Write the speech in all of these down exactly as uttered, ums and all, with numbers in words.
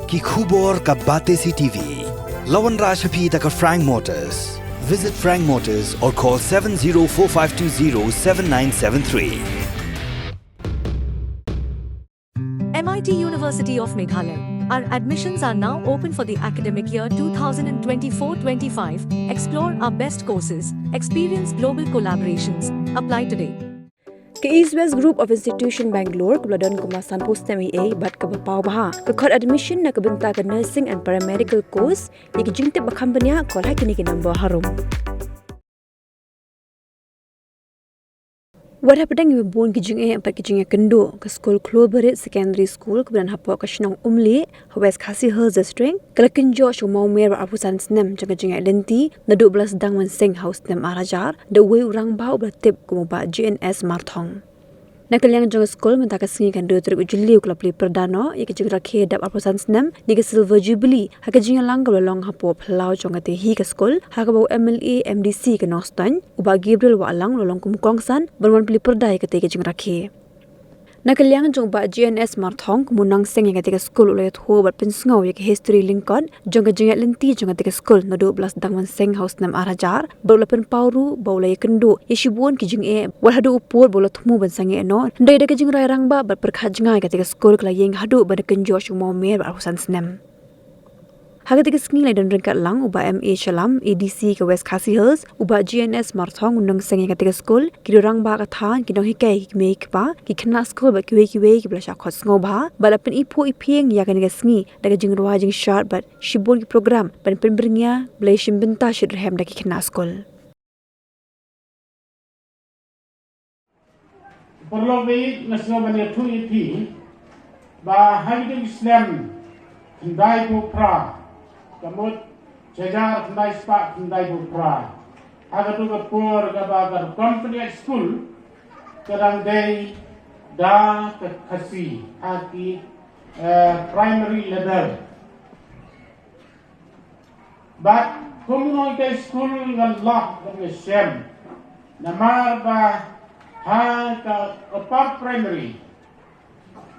Ki khubor ka Batesi T V. La wanrah sha phi da ka Frank Motors. Visit Frank Motors or call seven zero four five two zero seven nine seven three. M I T University of Meghalaya. Our admissions are now open for the academic year two thousand twenty-four twenty-five. Explore our best courses, experience global collaborations. Apply today. Ka East West Group of Institution Bangalore kaba la don kumba sanphew snem eiei bad kaba paw bha ka khot admission na ka bynta ka nursing and paramedical course. Ïa ki jingtip ba kham bniah, call ha kine ki number harum. Wat hapdeng ba bun ki jingeh bad ki jingïakynduh, ka skul Khlur Barit Secondary School kaba don hapoh ka shnong Umlieh ha West Khasi Hills District ka la kynjoh sha u mawmer ba arphew san snem jong ka jingïaid lynti naduh ba la sdang mynsiem ha u snem ar hajar da uwei u rangbah uba la tip kum u Bah G N S Marthong. Na ka liang jong ka skul, mynta ka sngi ka hynriew tarik u Jylliew ka la plie pyrda noh ïa ka jingrakhe dap arphew san snem ne ka Silver Jubilee ha ka jingïalang kaba la long hapoh phyllaw jong katei hi ka skul, ha kaba u M L A M D C ka Nongstoiñ, u Bah Gabriel Wahlang, u la long kum u kongsan ban wan plie pyrda ïa katei ka jingrakhe. Na ka liang jong u Bah G N S Marthong, kum u nongïalam ïa katei ka skul, u la ïathuh bad pynsngew ïa ka history lyngkot jong ka jingïaid lynti jong katei ka skul naduh ba la sdang mynsiem ha u snem ar hajar, bad u la pynpaw ruh ba u la ïakynduh ïa shibun ki jingeh wat haduh u pud ba u la thmu ban sangeh noh. Hynrei da ka jingrwai rangbah bad pyrkhat jngai, katei ka skul ka la ïeng haduh ban da kynjoh sha u mawmer ba arphew san snem. Ha katei ka sngi la don ryngkat lang u Bah M A Shyallam, A D C ka West Khasi Hills, u Bah G N S Marthong, u nongïalam ïa katei ka skul, ki rangbah ka thaiñ, ki nonghikai, ki kmie ki kpa, ki khynnah skul bad kiwei kiwei kiba la shah khot sngewbha bad la pyniphuh iphieng ïa kane ka sngi da ka jingrwai jingshad bad shibun ki program ban pynbyrngia ban ïashim bynta shitrhem da ki khynnah skul. Paralok, nga sngew ban ïathuh ïa phi ba ha kine ki snem khyndaiphew phra, ka mut shi hajar khyndai spah khyndaiphew phra, ha katu ka por kaba ka rukom pynïaid skul ka dang dei da ka Khasi ha ki, eh, primary level. Bad kum u nonghikai skul nga lah bad nga shem, namar ba ha ka upper primary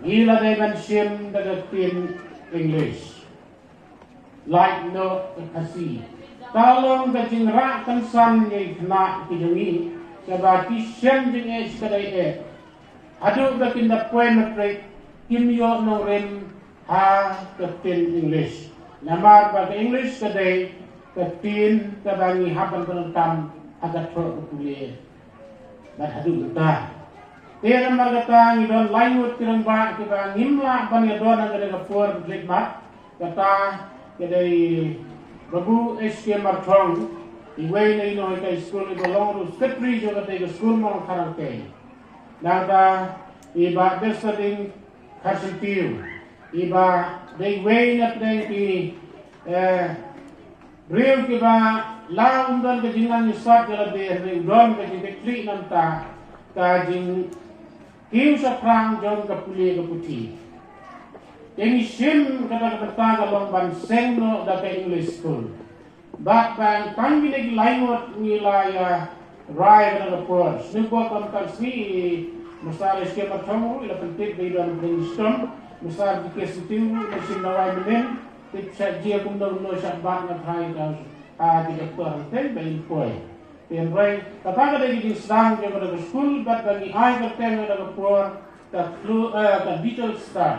ngi la dei ban shim da ka ktien English, lait noh ka Khasi. Ka long ka jingrah kynsan ïa ki khynnah ki jong ngi, kaba ki shem jingeh shi kadei eh. Haduh ba kin da poi matric, kim ïoh nongrim ha ka ktien English, namar ba ka English ka dei ka ktien kaba ngi hap ban pyndonkam ha ka thoh ka pule. Bad haduh mynta, te namar kata ngi don lai ngut ki rangbah kiba ngim lah ban ïadon ha kane ka por ba khlieh mat. Kata ka dei Babu H K Marthong, iwei na ki nonghikai skul, iba long ruh u secretary jong katei ka skul Mawlangkharangtei. Nangta i Bah Bersading Kharsyntiew, iba dei iwei na pdeng ki, eh, briew kiba la ym don ka jingnang jingsat ïa lade, hynrei u don ka jingkitkhlieh na ka bynta ka jingkiew shaphrang jong ka pule ka puthi. Te ngi shim kata ka bynta ka long ban seng noh da ka English school. Bad ba tang kine ki lai ngut ngi la ïa rai ha kane ka por. Sngewbha kumta sngi, Mister H K Marthong ruh i la pyntip ba i don brainstorm, Mister G K Syntiew ruh i la shim dawai mynnin, tip shah jia kumno kumno shah bat nga thrai ka, ah, director hangtei ba in poi. Te hynrei kata ka dei ka jingsdang jong kane ka skul, bad ba ngi ai kyrteng ha kane ka por ka Khlur, eh, ka Little Star.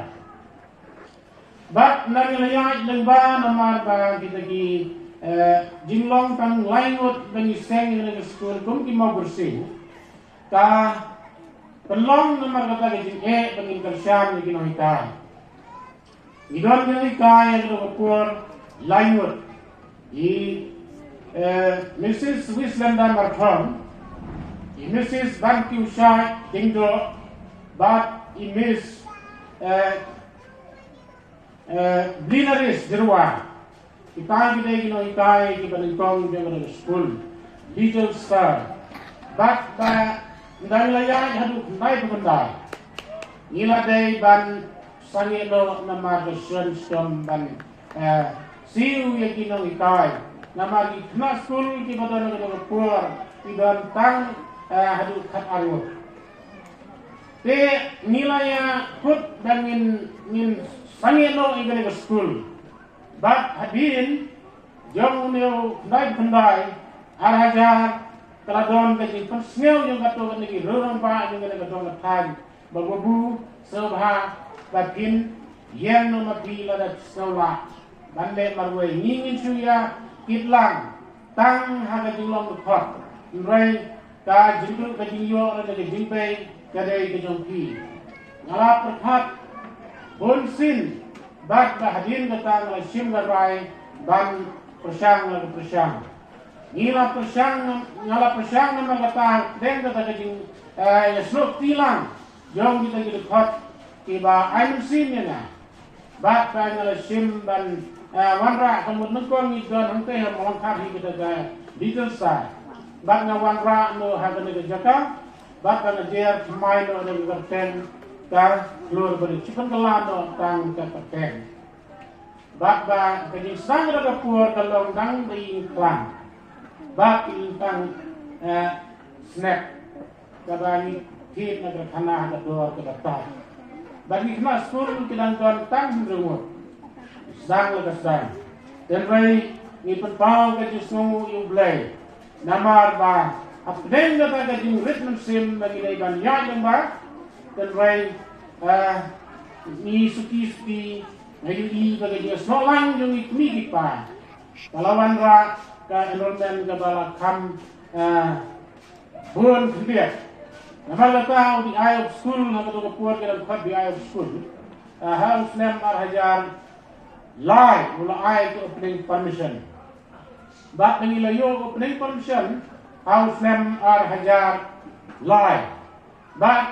Bad ngi la ïaid lyngba namar ba kita ki, eh, jinglong tang lai ngut ba ngi seng ïa kane ka skul kum ki mawbyrsiew, ka pynlong namar kata ka jingeh ba ngin kyrshan ïa ki nonghikai. Ngi don ki nonghikai ha kane ka por lai ngut. I, eh, Missus Wislenda Marthong, i Missus Bankiushai Diengdoh, bad i Miss, eh, eh, Blinaris Jyrwa. Kita ki dei ki nonghikai kiba nyngkong jong kane ka skul, Little Star. Bad ba ynda ngi la ïaid haduh khyndaiphew khyndai, ngi la dei ban sangeh noh namar ka shem shem ban, eh, siew ïa ki nonghikai. Namar ki khynnah skul kiba don ha kane ka por ki don tang, eh, haduh khatar ngut. Te ngi la ïa kut ba ngin, ngin Sangeh noh ïa kane ka skul. Bad hadien jong une u khyndai khyndai ar hajar, ka la don ka jingpynsngew jong kato kane ki rangbah jong kane ka dong ka thaiñ ba babu sngewbha ba phin ïeng noh ma phi lada sngewlah ban leh marwei. Ngi ngin shu ïa kit lang tang ha ka jinglong dkhot. Hynrei ka jingduh ka jingïoh lane ka jingbei ka dei ka jong phi. Nga la pyrkhat bunsien bad ba hadien kata nga la shim ka rai ban pyrshang la ka pyrshang. Ngi la pyrshang, nga la pyrshang namar kata, deng kata ka jing, eh, ïasnoh kti lang jong kita ki dkhot kiba ai mynsiem ïa nga. Bad ka nga la shim ban, eh, wanrah ka mut nyngkong ngi don hangtei ha Mawlangkhat hi kita ka Little Star. Bad nga wanrah noh ha kane ka jaka, bad ka nga jer thymmai noh da ka kyrteng ka Khlur Barit. Shu pynkylla noh tang ka kyrteng. Bad ba ka jingsdang da ka por ka long dang ba ïing klang. Bad ïing tang, eh, snep. Kaba ngi thied na ka khana ha ka dor kaba tad. Bad ngi khynnah skul ki dang don tang hynriew ngut. Sdang la ka sdang. Hynrei ngi pynpaw ka jingsngewnguh ïa U Blei. Namar ba hapdeng kata ka jingrit mynsiem ba ngi dei ban ïaid lyngba. Hynrei, eh, ngi suki suki nga ïohi ba ka jingïasnoh lang jong ngi kmie ki kpa ka la wanrah ka enrollment kaba la kham, eh, bun khyndiat. Namar kata u D I of school, na kato ka por ka dang khot D I of school, ah, ha u snem ar hajar lai u la ai ka opening permission. Bad ngi la ïoh opening permission ha u snem ar hajar lai. Bad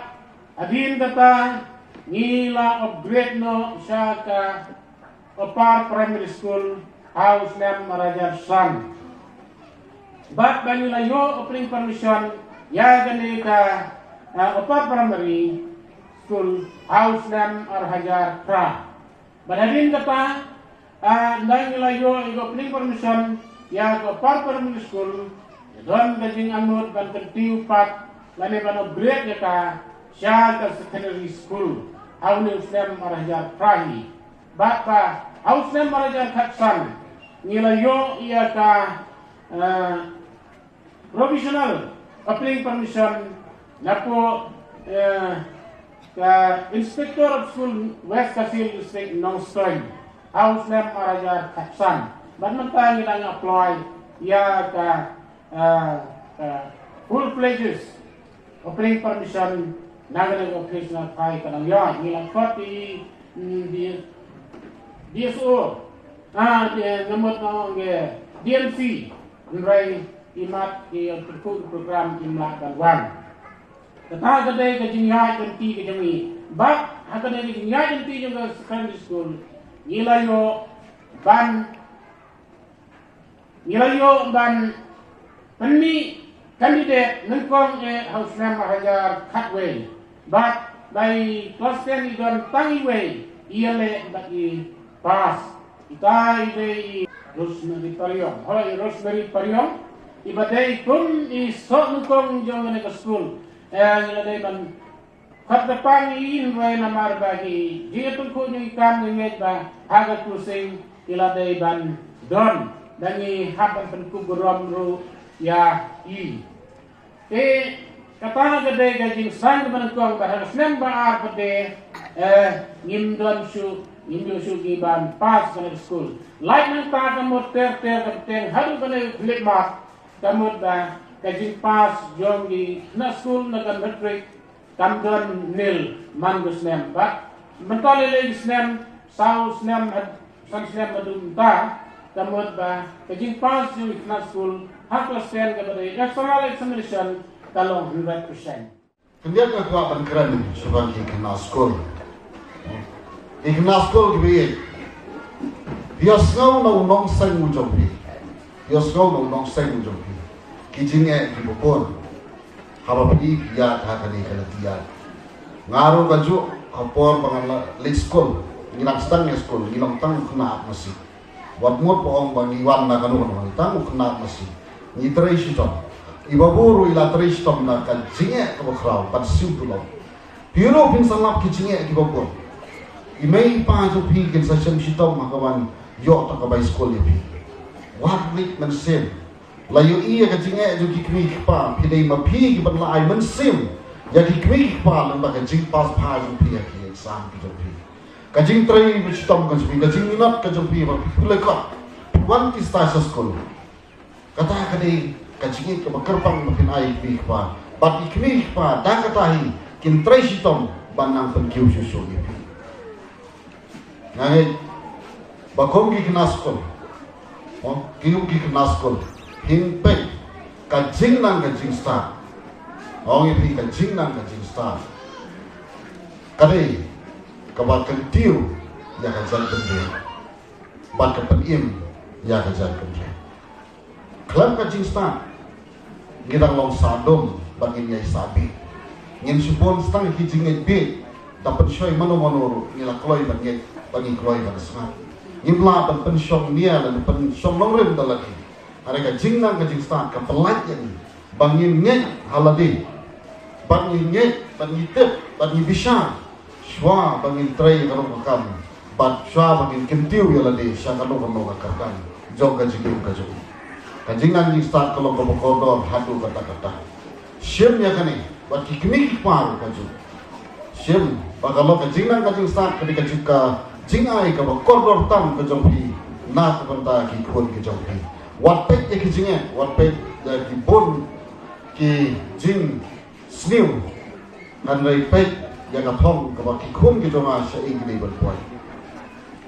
hadien kata ngi la upgrade noh sha ka Upper Primary School ha u snem ar hajar san. Bad ba ngi la ïoh opening permission ïa kane ka, ah, Upper Primary School ha u snem ar hajar phra. Bad hadien kata, ah, ynda ngi la ïoh ïa ka opening permission ïa ka Upper Primary School, don ka jingangnud ban kyntiew pat lane ban upgrade ïa ka sha ka secondary school ha une u snem ar hajar phra hi. Bad ba ha u snem ar hajar khatsan ngi la ïoh ïa ka, eh, provisional opening permission napoh, eh, ka Inspector of School, West Khasi Hills District, Nongstoiñ ha u snem ar hajar khatsan. Bad mynta ngi dang apply ïa ka, eh, ka full fledged opening permission na ka office na phai ka dang ïa ngi la khot i, mm, di, D S O, ah, di, namut nong, eh, D M C, hynrei i mat ki, eh, pyrkhu program im lah ban wan. Kata ka dei ka jingïaid lynti ka jong ngi. Bad ha ka dei ka jingïaid lynti jong ka secondary school, ngi la ïoh ban ngi la ïoh ban pynmih candidate nyngkong eh ha u snem ar hajar khatwei. Bad ba i klas ten i don tang iwei i ïaleh bad i pass. Ita i dei i Rosemary Pariong. Hooid, i Rosemary Pariong. Iba dei kum i soh nyngkong jong kane ka skul. Eh, ngi la dei ban Khat ka pang i, hynrei namar ba ki jingïathuhkhun jong ki kam ngi ngeit ba ha ka closing ki la dei ban don, ba ngi hap ban pynkup burom ruh ïa i. Te kata ka dei ka jingsan kaba nyngkong ba ha ka snem ba ar pat de, eh, ngim don shuh, ngim don shuh ki ban pass kane ka skul. Lait nangta ka mut ter ter ka bteng haduh kane u khyllipmat, ka mut ba ka jingpass jong ki khynnah skul na ka matric kam don nil man ka snem. Bad mynta lei lei ki snem, saw snem, had-, san snem haduh mynta, ka mut ba ka jingpass jong ki khynnah skul ha klas ten kaba dei external examination ka long hundred percent. Khyndiat nga kwah ban kren shaphang ki khynnah skul. Ki khynnah skul kiba ïeit, phi ïohsngew na u nongseng u jong phi. Phi ïohsngew na u nongseng u jong phi. Ki jingeh kiba bun. Haba phi ïaid ha kane ka lynti ïaid. Nga ruh kajuh, ha por ba nga la leit skul, ngi dang sdang ïa skul, ngi long tang u khynnah ap masi. Wat mut ba ong ba ngi wan na kano kano, ngi tang u khynnah ap masi. Ngi trei shitom. I babu ruh i la trei shitom na ka jingeh kaba khraw, ban siew tulop. Phi ruh phin sa lap ki jingeh kiba bun. I mei i pa jong phi kin sa shem shitom ha ka ban ïoh tang ka bai skul ïa phi. Wat rit mynsiem. La ïohi ïa ka jingeh jong ki kmie ki kpa, phi dei ma phi ki ban la ai mynsiem ïa ki kmie ki kpa lyngba ka jingpass bha jong phi ha ki exam ki jong phi. Ka jingtrei shitom ka jong phi, ka jingminot ka jong phi ba phi pule kot, phi wan tista sha skul. Kata ka dei ka jingïeit kaba kyrpang ba phin ai ïa ki kmie ki kpa. Bad ki kmie ki kpa da kata hi kin trei shitom ban nang pynkiew shuh shuh ïa phi. Nga ngeit ba kum ki khynnah skul, oh, ki kum ki khynnah skul, phin peit ka jingnang ka jingstad. Ong ïa phi, ka jingnang ka jingstad ka dei kaba kyntiew ïa ka jaitbynriew bad ka pynim ïa ka jaitbynriew. Khlem ka jingstad ngi dang long sah dum bad ngin ïai sah bieit. Ngin shu bun tang ki jingngeit bieit, da pynshoi mano mano ruh ngi la kloi ban ngeit, bad ngi kloi ban sngap. Ngim lah ban pynshong nia lane pynshong nongrim da lade. Hynrei ka jingnang ka jingstad ka pyllait ïa ngi ba ngin ngeit ha lade, bad ngi ngeit, bad ngi tip, bad ngi bishar shuwa ba ngin trei ïa kano ka kam, bad shuwa ba ngin kyntiew ïa lade sha kano kano ka kyrdan jong ka jingim ka jong ngi. Ka jingnang jingstad ka long kaba kordor haduh katta katta. Shim ïa kane, bad ki kmie ki kpa ruh kajuh. Shim ba ka long ka jingnang ka jingstad ka dei ka jing, ka jingai kaba kordor tam ka jong phi na ka bynta ki khun ki jong phi. Wat peit ïa ki jingeh, wat peit ïa ki bun ki jing sniew. Hynrei peit ïa ka thong kaba ki khun ki jong nga shaei ki dei ban poi.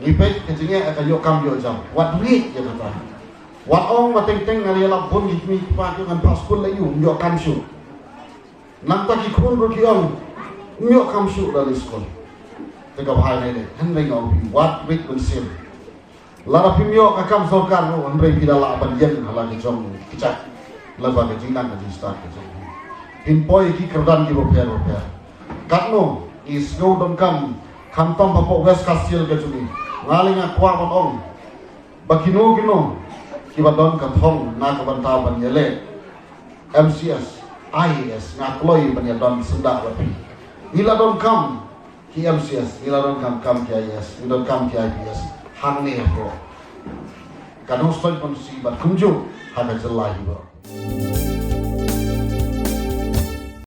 Ngi peit ka jingeh ka ïoh kam ïoh jam. Wat rieh ïa kata. Wat ong ba teng teng nga la ïalap bun ki kmie ki kpa ki ong ngan phah skul la ïoh, ym ïoh kam shuh. Nangta ki khun ruh ki ong ym ïoh kam shuh da leit skul. Te ka bha ne lei, hynrei nga ong phi wat rieh mynsiem. Lada phim ïoh ka kam sorkar ruh hynrei phi da lah ban ïeng ha la ka jong ka jait, lyngba ka jingnang ka jingstad ka jong phi. Phin poi ki kyrdan kiba pher ba pher. Katno ngi sngew donkam, khamtam hapoh West Khasi Hills ka jong ngi. Nga lei nga kwah ban ong ba kino kino kiba don ka thong na ka bynta ban ïaleh M C S, I A S, nga kloi ban ïadon syndah bad phi. Ngi la donkam ki M C S, ngi la donkam kam ki I A S, ngi donkam ki I P S hangne hapoh ka Nongstoiñ Constituency bad kumjuh ha ka jylla hi baroh.